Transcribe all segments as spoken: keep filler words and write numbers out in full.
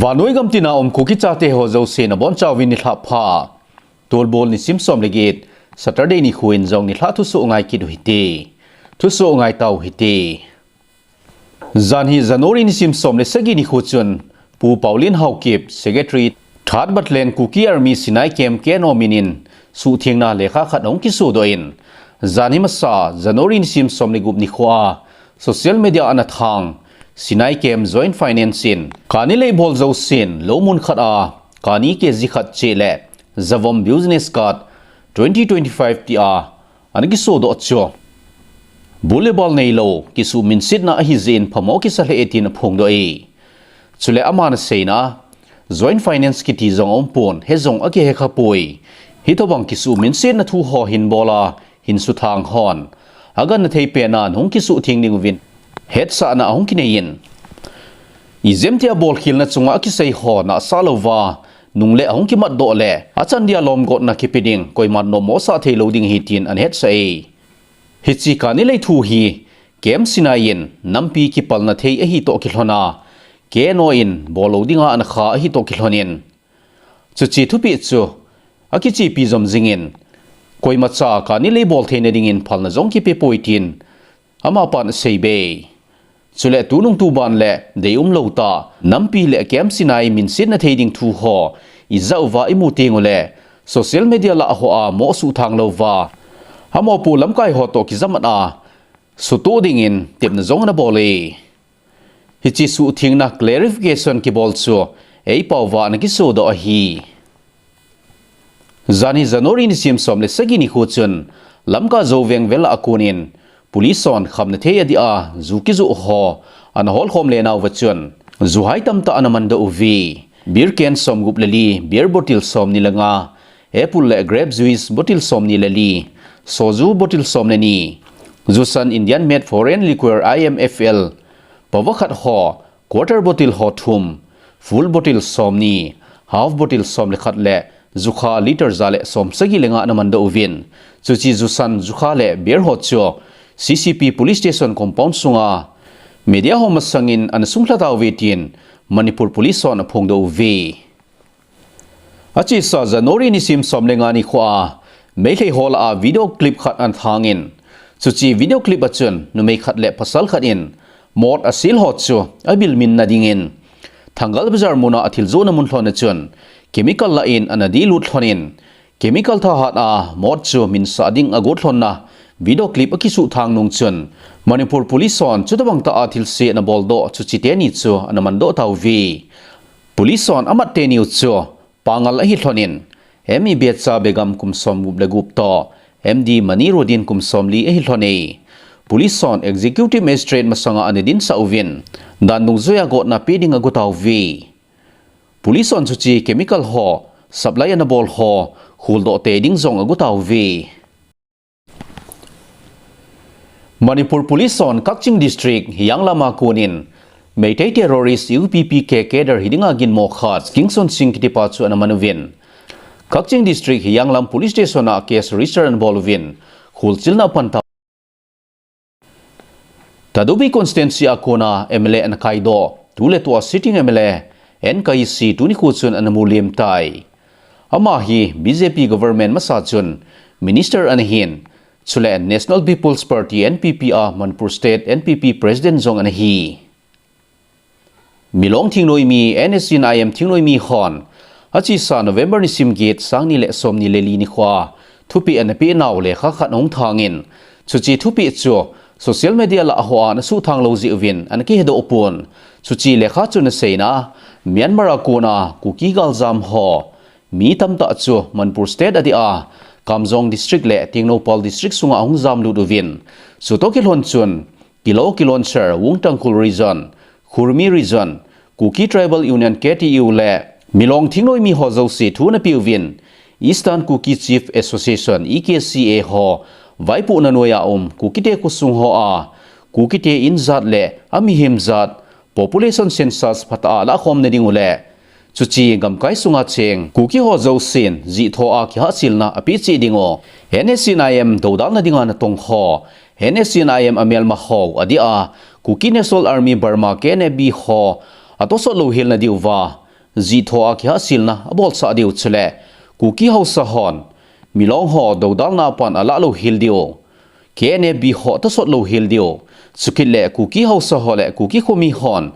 Vannoi gam tina um Kuki chate ho jouse nabonchauvin nilhah pha. Tulbul nisim som le get, Saturday nikho in jong nilhah thusoh ngai kit u hite. Thusoh ngai tau hite. Janhi January nisim som le sagi nikho chun, Pu Paolian Haokip, Secretary, Third Battalion Kuki Army Sinai Camp K N O min in suhthengna lekha khat ahung kisodoh in, janhi masa January nisim som le gup nikho a social media ana thang, Sinai Camp Joint Finance in kani lei bol jousen lou mun khat a kani K G khat cheh le Javom Business Card twenty twenty-five tia ana kisodoh chu bul le bal neilou, kisuh minsetna ahi jeh in phamo kisa lheh e tin aphongdoh e. Chule aman aseina, Joint Finance kiti jong aumpon, he jong akihe khapoi. Hitobang kisuh minsetna thu ho hin bol a, hin suthang hon, agangthei pen a nahung kisuhtheng ding uvin hetsahna ahung kinei in, ijemtia bolkhelna chunga akisei ho nahsah louva, nungle ahung kimatdoh le achan dia lomgotna kipe ding, koiman nommo sah theilou ding ahi tin ana hetsah e. Hiche kani lei thu hi Camp Sinai in nampi kipalna thei ahi toh kilhon a, K N O in bol lou dinga ana kha ahi toh kilhon in, chuche thupeh chu akichepi jom jingin, koimacha kani lei bol theina dingin phalna jong kipepoi tin amapan aseibe. Chule tunung tuban le deium lou tah, nampi le Camp Sinai minsetna thei ding thu ho ijah uva imu teng ule, social media lah hoa mo suhthang louva, amopo lamkai ho toh kijamat a sutoh dingin tepna jong ana bol e. Hiche suhthengna clarification kibol chu eipao uva ana kisodoh ahi. Janhi January nisim som le sagi nikho chun, Lamka Zoveng vel a konin police hon khamna thei adia ju kijoh ho ana holkhom le nauva chun, juhai tamtah ana mandoh uve. Beer can somgup le li, beer bottle somni le nga, apple le grape juice bottle somni le li, soju bottle som le ni, jusan Indian made foreign liquor I M F L, pava khat ho, quarter bottle ho thum, full bottle somni, half bottle som le khat le jukha liter ja le som sagi le nga ana mandoh uvin, chuche jusan jukha le beer ho chu C C P police station compound sunga media ho masangin ana sunglha tauve tin Manipur police hon aphongdoh uve. Achesa January nisim som le nga nikho a, Meitei ho lah a video clip khat ana thangin, chuche video clip a chun numei khat le pasal khat in mot asil ho chu abilmin na dingin, Thangal Bazar muna athil johna mun lhon a chun chemical lah in ana dilut lhonin, chemical thahat a mot chu minsah ding agot lhonna video clip akisuhthang nung chun, Manipur police hon chutobang tah a thilse ana boldoh chuche teni chu ana mandoh tauve. Police hon amat teni u chu Pangal ahi lhonin, M E Becha Begum kum somgup le gup toh, M D Maniruddin kum somli ahi lhon e. Police hon Executive Magistrate masanga ana dinsah uvin, dan dungjuia gotna pe ding ago tauve. Police hon chuche chemical ho supply ana bol ho kholdoh tei ding jong ago tauve. Manipur Police hon Kakching District Hiyanglam a konin Meitei terrorist U P P K cadre hidinga ginmo khat Kingson Singh kitipa chu ana man uvin, Kakching District Hiyanglam Police Station a case register ana bol uvin, kholchilna apan tau. Tadubi constituency a kona M L A ana kaidoh, tuletua sitting M L A N Kaisi tuni nikho chun ana mulim tai. Ama hi B J P government masa chun minister ana hin, chule National People's Party, N P P a Manipur State N P P President jong ana hi. Milong thingnoimi N S C N I M thingnoimi hon, achesa November nisim get, sangni le somni le li nikhoa thupeh ana peh nau lekha khat ahung thangin, chuche thupeh chu social media lah hoa ana suhthang lou jeh uvin ana kihedoh pon. Chuche lekha chun aseina, Myanmar a kona Kuki galjam ho mi tamtah chu Manipur State adia Kamjong District le Tengnoupal District sunga ahung jamlut uvin, chutoh kilhon chun Kilo Kilonser, Wung Tangkhul Region, Khurmi Region, Kuki Tribal Union, K T U le Milong thingnoimi ho jouse thu ana peuvin, Eastern Kuki Chief Association, E K C A ho vaipohna noiya um Kukite khosung hoa Kukite injat le amihem jat population census phatah a lahkhom nading u le, chuche gamkai sunga cheng Kuki ho jousen jithoa kihahselna apeh cheh ding u, N S C N I M dodalna dinga natong ho, N S C N I M amelma ho adia Kuki National Army Burma, K N A B ho atosot louhelna diuva jitho a kihahselna abolsah diu chule Kuki haosa hon milong ho dodalna pan alah lou hel diu, K N A B ho atosot lou hel diu, chukit le Kuki haosa ho le Kuki khomi hon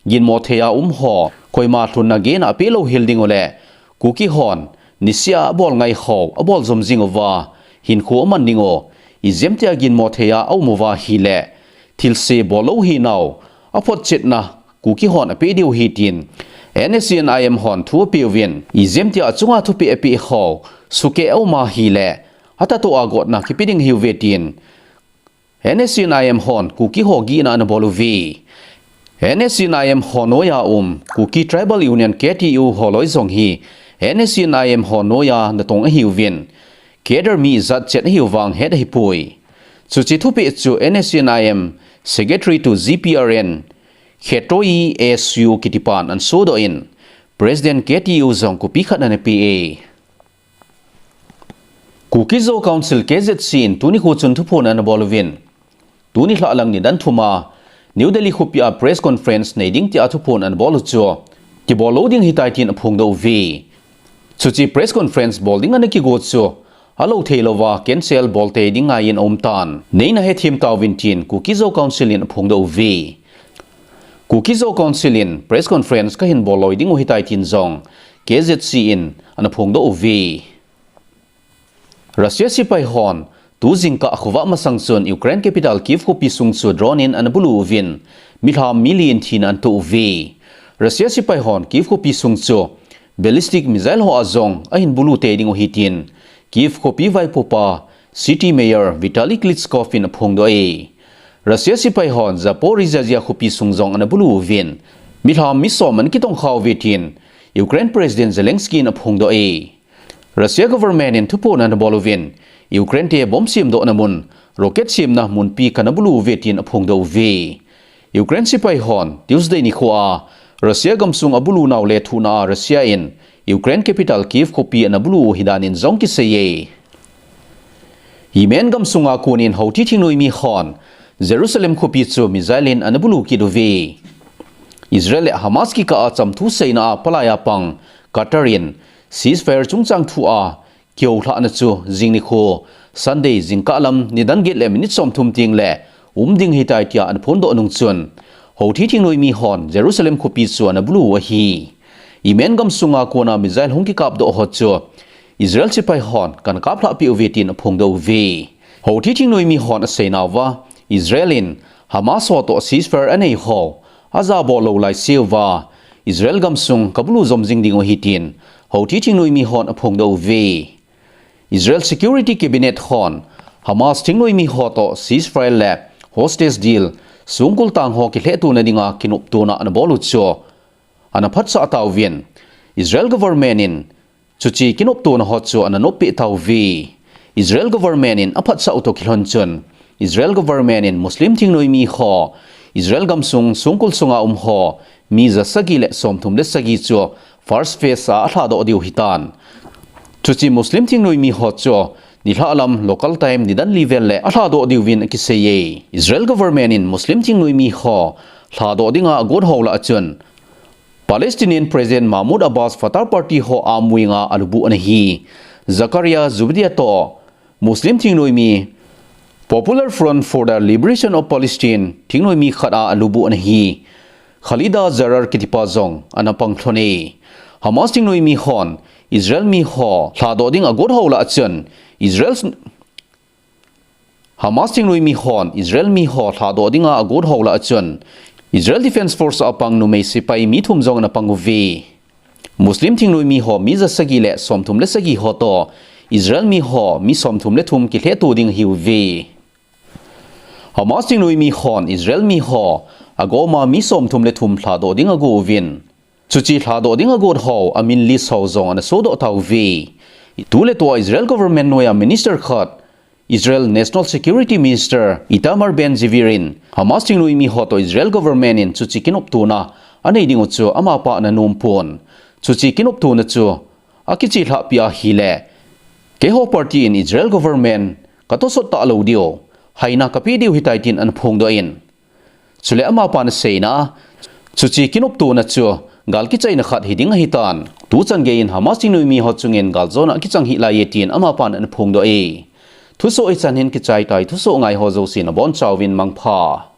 ginmo thei a um ho koima lhunna gena apeh lou hel diu le Kuki hon niseh a abol ngai ho abol jom jing uva hinkho aman diu, ijemtia ginmo thei a aum uva ahile thilse bol lou hinau aphotchetna Kuki hon apeh diu ahi tin N S C N I M hon thu apeuvin, ijemtia achunga thupeh apeh ho sukeh aum ahile atahtoh a gotna kipe ding ahiuve tin N S C N I M hon Kuki ho gihna anabol uve. N S C N I M ho noiya um Kuki Tribal Union, K T U holoi jong hi N S C N I M ho noiya natong ahiuvin, cadre mi ijat chet ahiu vang het ahipoi. Chuche thupeh chu N S C N I M Secretary to G P R N, Khetroi A S U kitipan anasodoh in, President K T U jong copy khat anapeh e. Kuki Zo Council, K Z C in tuni nikho chun thuphon anabol uvin, tuni lhahlang nidan thum a New Delhi khopi a press conference nei ding tia thuphon anabol u chu kibol lou ding ahitai tin aphongdoh uve. Chuche press conference bol ding anakigo chu alou thei louva cancel bol tei ding ngaiyin aum tan, neina hethem tauvin tin Kuki Zo Council in aphongdoh uve. Kuki Zo Council in press conference kahin bol loi diu ahitai tin jong K Z C in anaphongdoh uve. Russia sepai hon tu jingkah khovah masang chun Ukraine capital Kyiv khopi sung chu drone in anabulu uvin, milham mi li in thina anatoh uve. Russia sepai hon Kyiv khopi sung chu ballistic missile ho a jong ahin bulu tei diu ahi tin Kyiv khopi vaipopa, city mayor Vitali Klitschko in aphongdoh e. Russia sepai hon Zaporizhzhia khopi sung jong anabulu uvin, milham mi som anakitongkha uve tin Ukraine President Zelensky in aphongdoh e. Russia government in thuphon anabol uvin, Ukraine te bomb semdohna mun, rocket semna munpi kanabulu uve tin aphongdoh uve. Ukraine sepai hon Tuesday nikho a Russia gamsung abulu nau lethuhna a Russia in Ukraine capital Kyiv khopi anabulu u ahidan in jong kisei e. Yemen gamsunga konin Houthi thingnoimi hon Jerusalem khopi chu missile in anabulu kit uve. Israel le Hamas kikah a chamthu seina a palai a pang Qatar in ceasefire chungchang thu a kihoulhahna chu jing nikho Sunday jingkah lam nidan get le minute somthum teng le um ding ahitai tia anaphondoh nung chun, Houthi thingnoimi hon Jerusalem khopi chu anabulu u ahi. Yemen gamsunga kona missile hung kikapdoh ho chu Israel sepai hon kanakaphlahpeh uve tin aphongdoh uve. Houthi thingnoimi hon aseinauva, Israel in Hamas ho toh ceasefire anei ho ajabol lou laiseuva Israel gamsung kabulu jom jing diu ahi tin Houthi thingnoimi hon aphongdoh uve. Israel Security Cabinet hon Hamas thingnoimi ho toh ceasefire le hostage deal songkul tang ho kilhehtona dinga kinoptona anabol u chu anaphatsah tauvin, Israel government in chuche kinoptona ho chu ananoppeh tauve. Israel government in aphatsah u toh kilhon chun, Israel government in Muslim thingnoimi ho Israel gamsung songkul sunga um ho mi jasagi le somthum le sagi chu first phase a alhadoh diu ahitan. Chuche Muslim thingnoimi ho chu nilhah lam local time nidan li vel le alhadoh diuvin akisei e. Israel government in Muslim thingnoimi ho lhadoh dinga agot ho lah a chun Palestinian President Mahmoud Abbas Fatah Party ho arm wing a alubu ana hi Zakaria Zubeida toh Muslim thingnoimi Popular Front for the Liberation of Palestine thingnoimi khat a alubu ana hi Khalida Jarrar kitipa jong anapang lhon e. Hamas thingnoimi hon Israel mi ho lhadoh ding agot ho lah a chun Israel Hamas thingnoimi hon Israel mi ho lhadoh dinga agot ho lah a chun Israel Defense Force a pang numei sepai mi thum jong anapang uve. Muslim thingnoimi ho mi jasagi le somthum le sagi ho toh Israel mi ho mi somthum le thum kilhehto ding ahiuve. Hamas thingnoimi hon Israel mi ho agoma mi somthum le thum lhadoh ding ago uvin, chuche lhadoh ding agot ho amin list ho jong anasodoh tauve. Tuletua Israel government noiya minister khat, Israel National Security Minister Itamar Ben-Gvir in Hamas thingnoimi ho toh Israel government in chuche kinoptona anei ding u chu amapa ananom pon. Chuche kinoptona chu akichelhahpi ahile, keiho party in Israel government katosot talou diu, haina kapeh diu ahitai tin anaphongdoh in, chule amapan aseina a, chuche kinoptona chu Gal kichaina khat hiding ahitan, tuchan geiyin Hamas chingnoimi ho chungin galjona akichang hih laiye tin amapan anaphongdoh e. Thusoh hichan hin kichai tai, thusoh ngai ho jousen abonchauvin mangpha.